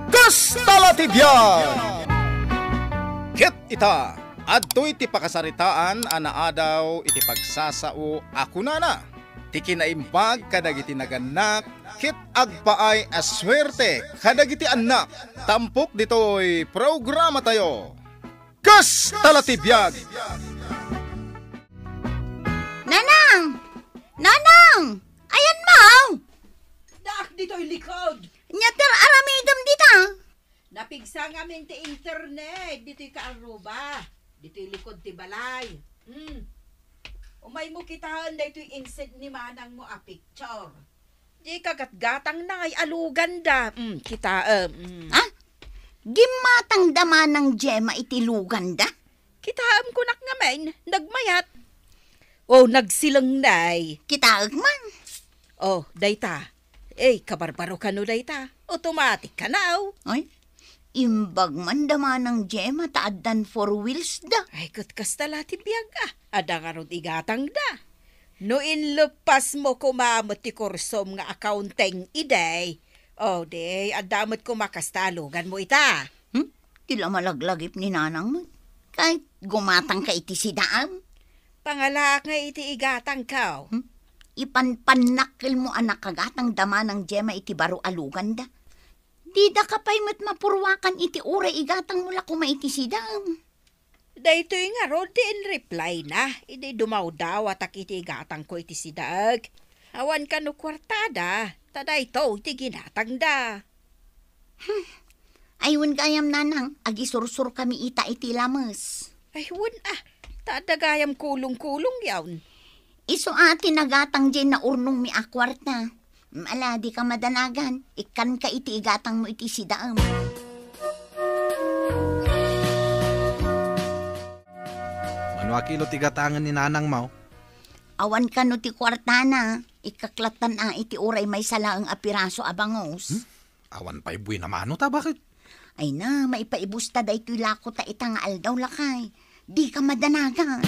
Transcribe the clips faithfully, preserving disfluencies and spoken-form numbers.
Kasta la ti biag! Ket ita, adtoy ti pakasaritaan a naadaw iti pagsasao a kunana, ti kinaimbag kadagiti nagannak ket agpaay a suerte kadagiti annak. Tampok ditoy programatayo. Kasta la ti biag! Nanang! Nanang! Ayanmo! Daak ditoy likod. Nya ti aramidem dita? Napigsa ngamin ti internet ditoy kaaruba, ditoy likod ti balay. Hmm. Umaymo kitaen daytoy insent ni manangmo a picture. Di kagatgatangna ngay a luganda. Hmm, kitaem. Hmm. Ha? Gimmatangda manang Gemma iti luganda? Kitaem kunak ngamin, nagmayat. Oh, nagsileng nay. Kitaek man. Oh, dayta. Ey, kabarbaro kano dayta. Automatic kano. Ay, imbag man da manang Gemma ta addan four wheels da. Ay, ket kasta la ti biag, a. Adda ngarud igatangda. No inleppasmo koma met ti kursom nga accounting idi, o di adda met koma kasta a luganmo ita. Hmm? Ti la malaglagip ni nanang met. Kay gumatangka iti sidaam. Pangalaak nga iti igatangko. Hmm? Ipanpannakkelmo a nakagatang da manang Gemma iti baro a luganda. Didaka pay met mapurwakan iti uray igatangmo la koma iti sidaam. Daytoy ngarud ti in-reply na idi dumawdawatak iti igatangko iti sidaek. Awan kano kuartada, ta daytoy ti ginatangda. Hmm. Ay, wen gayam, nanang, agisursurkami ita iti lames. Ay, wen a, ta adda gayam kulong-kulong yaon. Isu a ti nagatang diay naurnongmi a kuarta. Mm, ala, dika madanagan. Ikkanka iti igatangmo iti sidaem. Mano a kilo ti gatangen ni nanangmo? Awan kano ti kuartana. Ikkak lattan a iti uray maysa laeng a piraso a bangus. Hmm? Awan pay buin a mano ta, baket? Ay na, maipaibusta daytoy lako ta ita nga aldaw, lakay. Dika madanagan.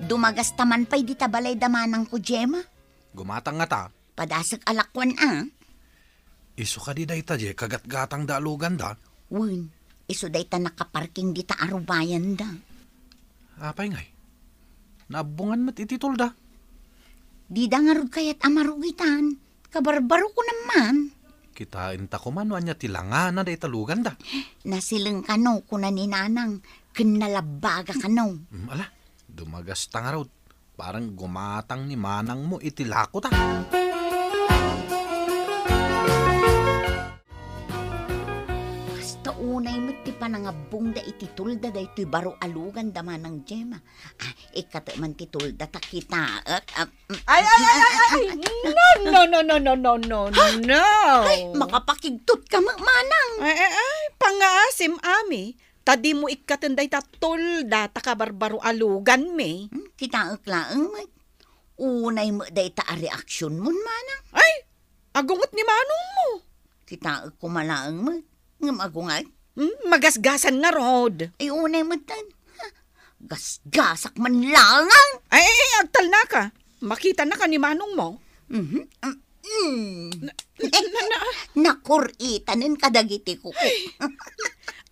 Dumagasta man pay dita balay da manangko, Gemma. Gumatang ngata. Padasek a lakuan a. Isu kadi dayta diay kagatgatangda a luganda? Wen, isu dayta nakaparking dita arubayanda. Apay ngay? Naabbongan met iti tolda. Dida ngarud kayat a marugitan. Kabarbaro ko naman. Kitaenta koma no ania ti langana dayta luganda. Nasileng kano, kuna ni nanang, ken nalabbaga kano. Mm, ala, dumagasta ngarud. Parang gumatang ni manangmo iti lako ta. Kasta unay met ti panangabbongda iti tolda daytoy baro a luganda, manang Gemma. Ah, ikkatek man ti tolda ta kitaek. Ah, mm, Ay, ay, ay, ay, ay, ay. No, no, no, no, no, no, no, no. Ay, makapakigtot ka, ma-, manang. Ay, ay, ay, pangngaasim, Ami. Ta dimo ikkaten dayta tolda ta kabarbaro a luganmi. Hmm, kitaek laeng met. Unay met dayta a reaksionmon, manang. Ay, agunget ni manongmo. Kitaek koma laeng met. Ngem agunget? Hmm, magasgasan ngarud. Ay, unay met ten. Ha, gasgasak man laeng. Ay, ay, ay, agtalnaka. Makitanaka ni manongmo. Mhm. Mm, mm. Na, na, na, na. Nakur-itanen kadagiti kuko.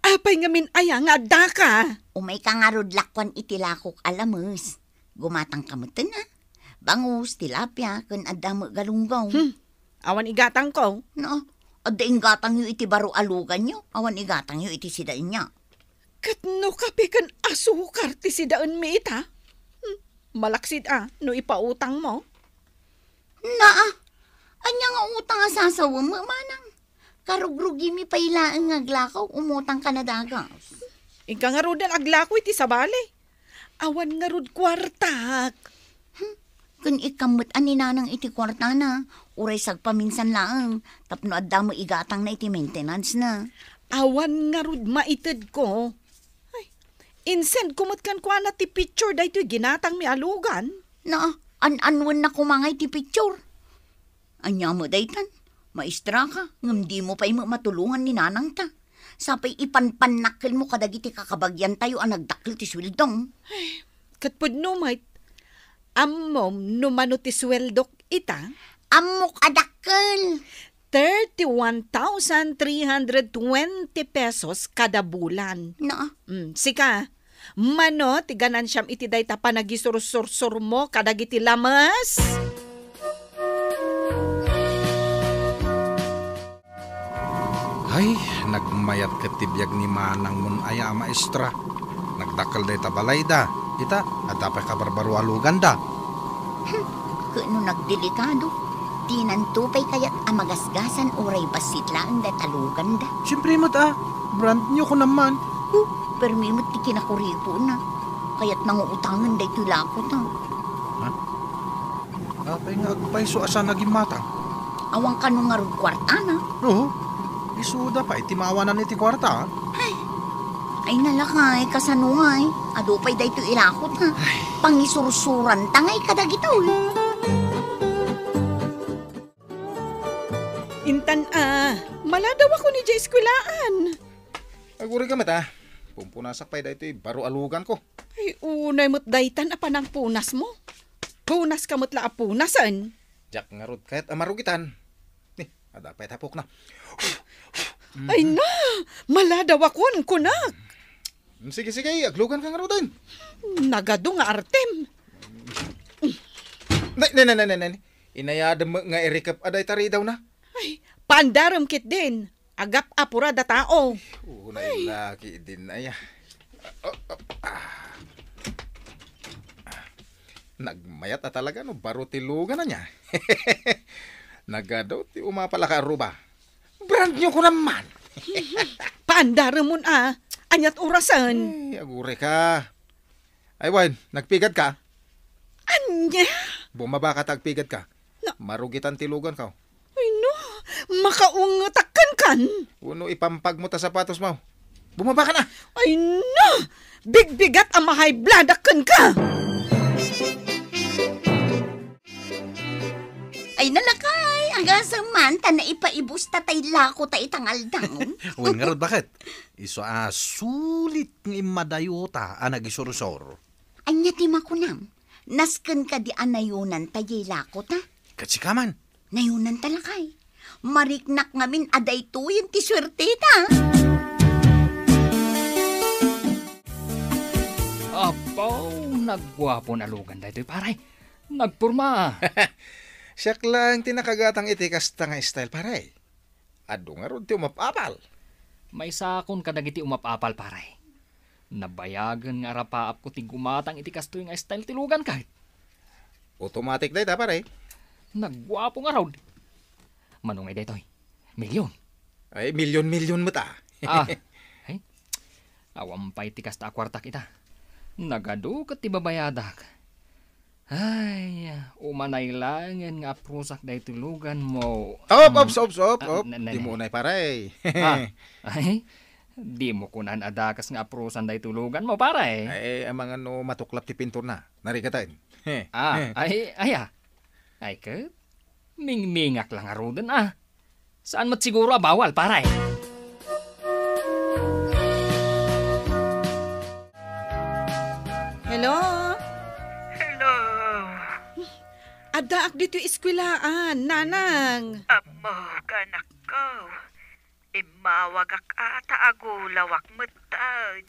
Apay ngamin aya nga addaka? Umayka ngarud lakuan iti lakok a lames. Gumatangka metten, a. Bangus, tilapia, ken adda met galunggong. Hmm. Awan igatangko. No, adda inggatangyo iti baro a luganyo, awan igatangyo iti sidaenyo. Ket no kape ken asukar ti sidaenmi ita? Hmm, malaksid a no ipautangmo. Naa, ania nga utang a sasawem, manang? Karugrugimi pay laeng nga aglako, umutang ka na dagas. Inka ngaruden aglako iti sabali. Awan ngarud kuartak. Hmm, ken ikkan met a ni nanang iti kuartana, uray sagpaminsan laeng, tapno adda met igatangna iti maintenance na. Awan ngarud maitedko. Ay, insend ko met kenkuana ti picture daytoy ginatangmi a lugan. Na, an-anwen na koma ngay ti picture. Ania met daytan? Maestra ka, ngem dimo pay met matulongan ni nanangta. Sapay ipanpannakkelmo kadagiti kakabagiantayo a nagdakkel ti sueldom. Ay, ket pudno met, ammom no mano ti sueldok ita? Ammok a dakkel. Thirty-one thousand three hundred twenty pesos kada bulan. Na? Mm, sika, mano ti ganansiam iti dayta panagisursursurmo kadagiti lames? Ay, nagmayat ket ti biag ni manangmon aya a maestra. Nagdakkel dayta balayda. Ita, adda pay kabarbarualoganda. Hmm, ket no nagdelikado, dinanto pay kayat a magasgasan uray bassit laeng dayta luganda. Siempre met a, brand new ko naman. Oh, permi met ti kinakuripona. Kayat nanguutangen daytoy lakota. Ha? Apay nga agpayso a saan a gimmatang? Awan kano ngarud kuartana? Oo. Isuda pay ti maawanan iti kuarta, a? Ay, ay nalakay, kasano ngay? Adu pay daytoy ilakot, a? Ay. Pangisursuranta ngay kadagitoy. Intan a, maladawakon idiay eskuelaan. Agurigam met a. Pumpunasak pay daytoy baro a luganko. Ay, unay met daytan a panangpunasmo. Punaska met la a punasen. Diak ngarud kayat a marugitan. Ni, adda pay tapokna. Ay na, maladawakon, kunak. Mm, sige, sige, agluganka ngaruden. Nagadu nga artem. Nay, nay, nay, nay, nay, nay. Inayadem met nga irikep a dayta ridawna. Ay, paandarem ketdin. Agap-apura da tao. Unay laki din, ay, a. Oh, oh, ah. Nagmayat a talaga no baro ti lugan ania. Nagadu ti umapal a kaaruba. Brand new ko naman. Paandaremon a. Aniat orasen? Ay, agurayka. Ay, wen, nagpigadka? Ania? Bumabaka ta agpigadka. Na- Marugitan ti luganko. Ay, no. Makaungetak kenkan. Wenno ipampagmo ta sapatosmo. Bumabaka na. Ay, no. Bigbigat a mahaybladak kenka. Ay, nalakay. Agasem man ta naipaibus ta tay lakota ita nga aldaw. Wen ngarud, baket? Isu a sulit nga immadayota a nagisursor. Ania ti makunam? Nasken kadi a nayonanta diay lakota? Ket sika man? Nayonanta lakay. Mariknak ngamin a daytoyen ti suerteta. Abaw, nagguapon a lugan daytoy, pare. Nagporma. Siak laeng ti nakagatang iti kasta nga style, pare. Adu ngarud ti umap-apal. Maisakon kadagiti umap-apal, pare. Nabayagen nga arapaapko ti gumatang iti kastoy nga style ti lugan ket. Automatic dayta, pare. Nagguapo ngarud. Mano ngay daytoy? Milyon. Ay, milyon-milyon met a. Ah, ay. Awan pay ti kasta a kuartak ita. Nagadu ket ti babayadak. Ay, umanay laengen nga aprusak daytoy luganmo. Op, op, Mm. op, op, Ah, op. na-, na-, Dimo unay, pare. Ah, ay, dimo kunan a dakes nga aprusan daytoy luganmo, pare. Ay, amangan no matuklap ti pinturna. Narigatan. Ah, ay, ay, ah. Ay, ket, mingmingak la ngaruden, ah. Saan met siguro a bawal, pare? Hello? Hello? Addaak ditoy eskwelaan, nanang. Ammok, anakko. Immawagak a ta agulawak metten.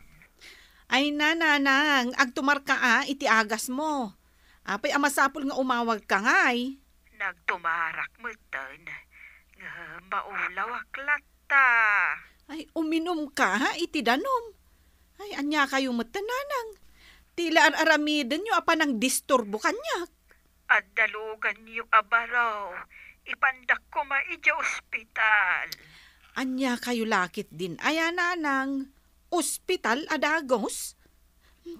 Ay na, nanang, agtumarka a iti agasmo. Apay a masapul nga umawagka ngay? Nagtumarak metten, ngem maulawak latta. Ay, uminumka iti danum. Ay, ania kayo metten, nanang? Ti la ar-aramidenyo a panangdisturbo kaniak. Adda luganyo a baro, ipandak koma idiay ospital. Ania kayo la ketdin aya, nanang? Ospital a dagus?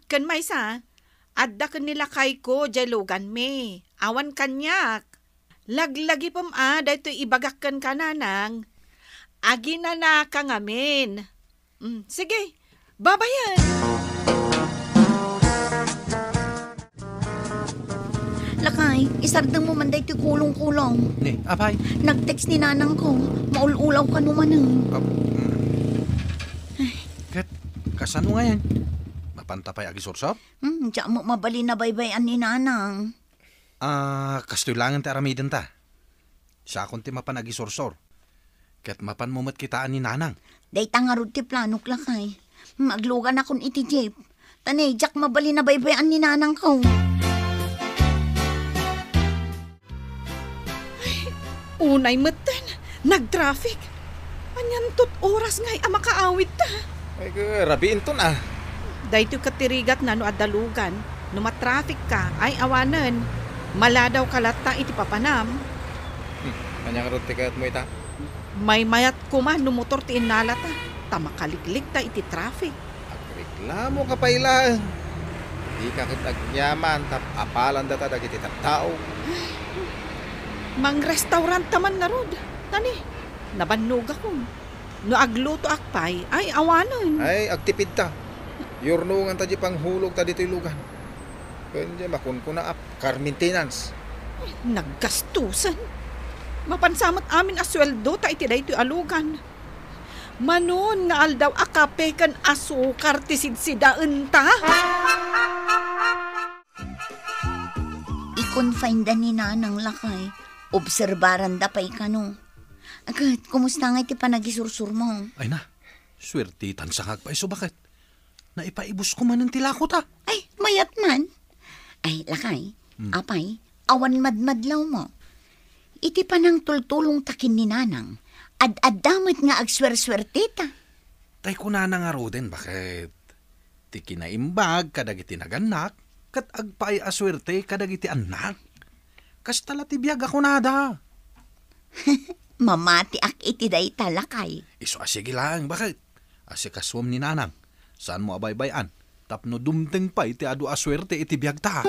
Ken maysa, adda ken ni lakayko diay luganmi. Awan kaniak. Laglagipem a daytoy ibagak kenka, nanang. Aginanaka ngamin. Mm, sige. Babayen. Lakay, isardengmo man daytoy kulong-kulong. Ni, apay? Nag-text ni nanangko. Maul-ulaw kano manen. Ah, mm. Ay. Ket, kasano ngayen? Mapanta pay agisursor? Hmm, diak met mabalin a baybay-an ni nanang. Ah, kastoy laengen ti aramidenta. Siakon ti mapan agisursor. Ket mapanmo met kitaan ni Nanang. Dayta ngarud ti planok, lakay. Agluganakon iti jeep. Ta ne, diak mabalin a baybay-an ni Nanangko. Ay, unay metten, nagtraffic. Anianto ti oras ngay a makaawidta? Ay, rabiinton a. Daytoy ket ti rigatna no adda lugan. No matraffic ka, ay awanen. Maladawka latta iti papanam. Hmm, ania ngarud ti kayatmo ita? Maymayat koma no motor ti innalata, ta makaliklikta iti traffic. Agreklamoka pay laeng. Dika ket agyaman ta apalandata dagiti tattao. Mangrestauranta man ngarud. Tani, nabannogakon. No aglutoak pay, ay awanen. Ay, agtipidta. Yurnonganta di panghulogta ditoy lugan. Ken di makunkuna a car maintenance. Ay, naggastusan. Mapansa met amin a suweldota iti daytoy a lugan. Manon nga aldaw a kape ken asukar ti sidsidaenta? I-confine da ni Nanang, lakay. Obserbaranda pay kano. Ket, kumusta ngay ti panagisursurmo? Ay na, suertetan sa nga agpaiso, baket. Naipaibusko manen ti lakota. Ay, mayat man. Ay, lakay, Hmm. apay, awan madmadlawmo. Iti panangtultulongta ken ni Nanang, ad-adda met nga agsuersuerteta. Tay kunana ngaruden, baket? Ti kinaimbag kadagiti nagannak, ket agpaay a suerte kadagiti annak. Kasta la ti biag a kunada. Mamatiak iti dayta, lakay. Isu a sige laeng, baket? Asikasuem ni Nanang. Saanmo a baybay-an tapno dumteng pay ti adu a suerte iti biagta.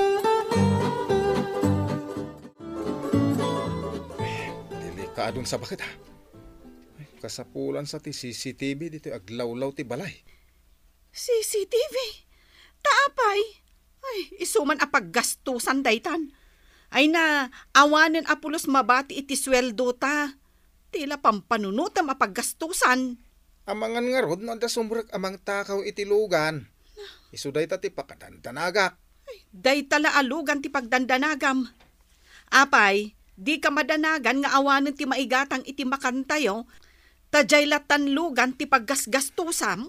Delikadon sa, baket, a. Ay, kasapulan sa ti C C T V ditoy aglawlaw ti balay. C C T V? Ta apay? Ay, isu man a paggastusan daytan. Ay na, awanen a pulos mabati iti sueldo ta. Ti la pampanunotem a paggastusan. Amangan ngarud no adda sumrek a mangtakaw iti lugan. Isu dayta ti pakadandanagak. Ay, dayta la a lugan ti pagdandanagam. Apay, dika madanagan nga awanen ti maigatang iti makantayo, ta diay lattan lugan ti paggasgastusam?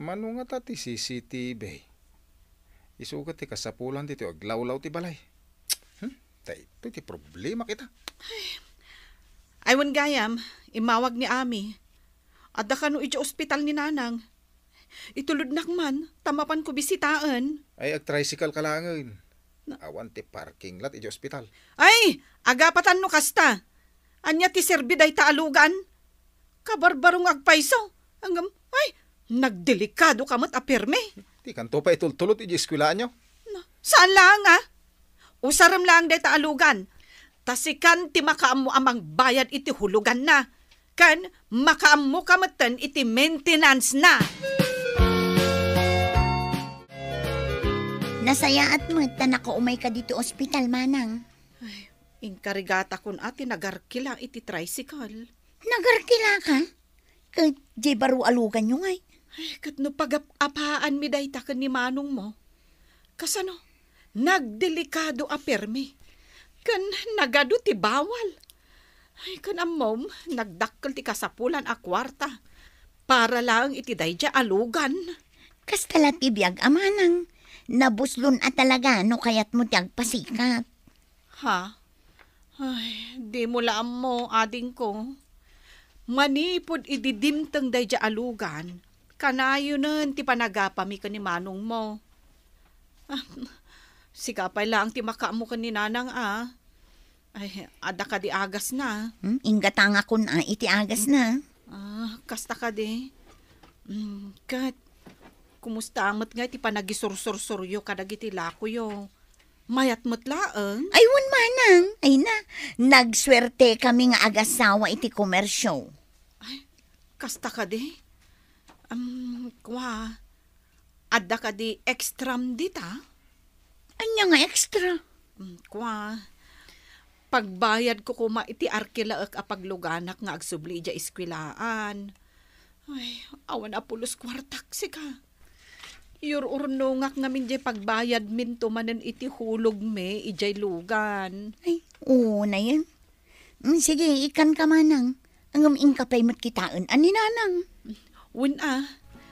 Mano ngata ti C C T V? Isu ket ti kasapulan ditoy aglawlaw ti balay. Hmm? Daytoy ti problema kita. Ay, wen gayam, immawag ni Ami. Adda kano idiay ospital ni Nanang. Itulodnak man, ta mapanko bisitaen. Ay, agtricycle ka laengen. Na- Awan ti parking lot idiay ospital. Ay, agapatan no kasta. Ania ti serbi dayta a lugan? Kabarbaro nga agpayso. Ngem, ay, nagdelikado ka met a permi. Dikanto pay tultulot idiay eskuelaanyo? Na, saan laeng a? Usarem laeng dayta a lugan. Ta sikan ti makaammo a mangbayad iti huluganna. Ken makaammo ka metten iti maintenance na. Nasayaat met ta nakaumay ka ditoy ospital, Manang. Ay, inkarigata kun a ti nagarkila iti tricycle. Nagarkila ka? Ket diay baro a luganyo ngay? Ay, ket no pagap-apaanmi dayta ken ni manongmo. Kasano? Nagdelikado a permi. Ken nagadu ti bawal. Ay, ken ammom, nagdakkel ti kasapulan a kuarta. Para laeng iti daydiay a lugan. Kasta la ti biag a manang. Nabuslon a talaga no kayatmo ti agpasikat. Ha? Ay, dimo la ammo, adingko. Manipud idi dimteng daydiay a lugan, kanayonen ti panagapami ken ni manongmo. Ah, sika pay laeng ti makaammo ken ni nanang a. Ay, adda kadi agasna? Hmm, inggatangakon a iti agasna. Ah, kasta kadi. Hmm, ket, kumusta met nga iti panagisursursuryo kadagiti lakoyo? Mayat met laeng? Ay, wen manang. Ay na, nagsuerte kami nga agasawa iti komersio. Ay, kasta kadi? Am, kua, adda kadi extram dita? Ania nga extra? Mm, kua, pagbayadko koma iti arkilaek a pagluganak nga agsubli idiay eskuelaan. Ay, awan a pulos kuartak, sika. Iyur-urnongak ngamin diay pagbayadminto manen iti hulogmi idiay lugan. Ay, unayen. Mm, sige, ikkanka, manang. Ngem inka pay met kitaen a ni nanang. Wen a.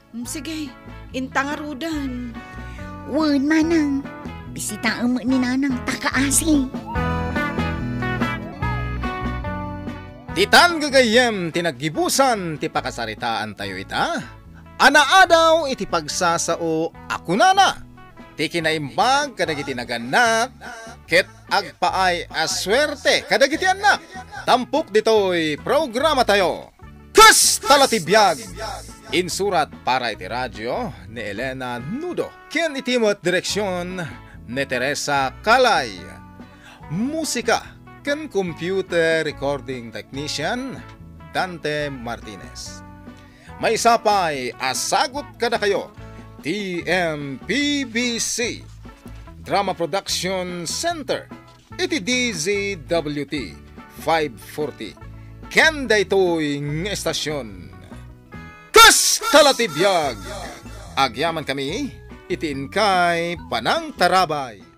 Mm, sige, inta ngaruden. Wen, manang. Bisitaem met ni nanang, ta kaasi. Ditan gagayyem ti naggibusan ti pakasaritaantayo ita. Anaadaw iti pagsasao a kunana, ti kinaimbag kadagiti nagannak, ket agpaay a suerte kadagiti annak. Tampok ditoy programatayo, Kasta la ti biag! Insurat para iti radio ni Elena Nudo, ken iti met direksion ni Teresa Calay. Musika ken computer recording technician, Dante Martinez. Maysa pay a sagut kadakayo ti M P B C Drama Production Center iti D Z W T five forty. Ken daytoy nga estasion, Kasta la ti biag! Agyamankami iti inkay panangtarabay.